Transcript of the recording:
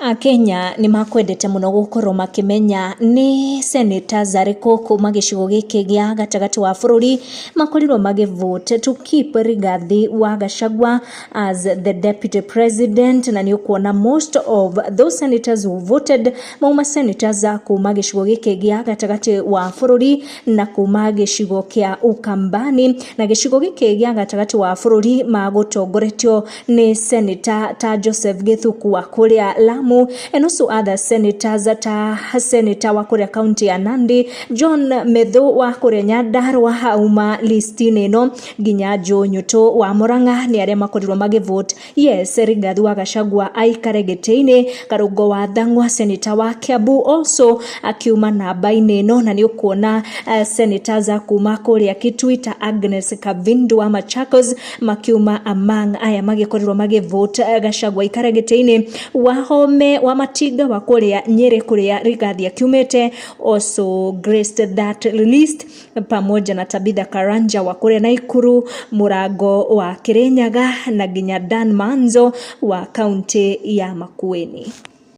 Akenya nĩ makwendete mũno gũkorwo makĩmenya nĩ senators arĩkũ kuma gĩcigo gĩkĩ gĩa gatagatĩ wa bũrũri makorirwo magĩ vote to keep Rigathi wa Gachagua as the deputy president. Na nĩ ũkuona most of those senators who voted mauma senators a kuma gĩcigo gĩkĩ gĩa gatagatĩ wa bũrũri na kuma gĩcigo kĩa Ukambani. Na gĩcigo gĩkĩ gĩa gatagatĩ wa bũrũri magũtongoretio nĩ senator ta Joseph Githuku wa kũrĩa Lamu and also other senators ta senator wa kũrĩa kaunti ya Nandi, John Methu wa kũrĩa Nyandarua auma list-inĩ ĩno, nginya Joe Nyutu wa Murang'a nĩ arĩa makorirwo magĩvote yes Rigathi wa Gachagua aikare gĩtĩ-inĩ. Karũngo wa Thang'wa, senator wa Kiambu, also akiuma namba-inĩ ĩno. Na nĩ ũkuona senators a kuma kũrĩa Kitui ta Agnes Kavindu wa Machakos makiuma among aya magĩkorirwo magĩvote Gachagua aikare gĩtĩ-inĩ. Wahome wa Matinga wa kũrĩa Nyĩrĩ, kũrĩa Rigathi akiumĩte, also graced that list, pamoja na Tabitha Karanja wa kũrĩa Naikuru, Mũrango wa Kirinyaga na nginya Dan Manzo wa kaunti ya Makueni.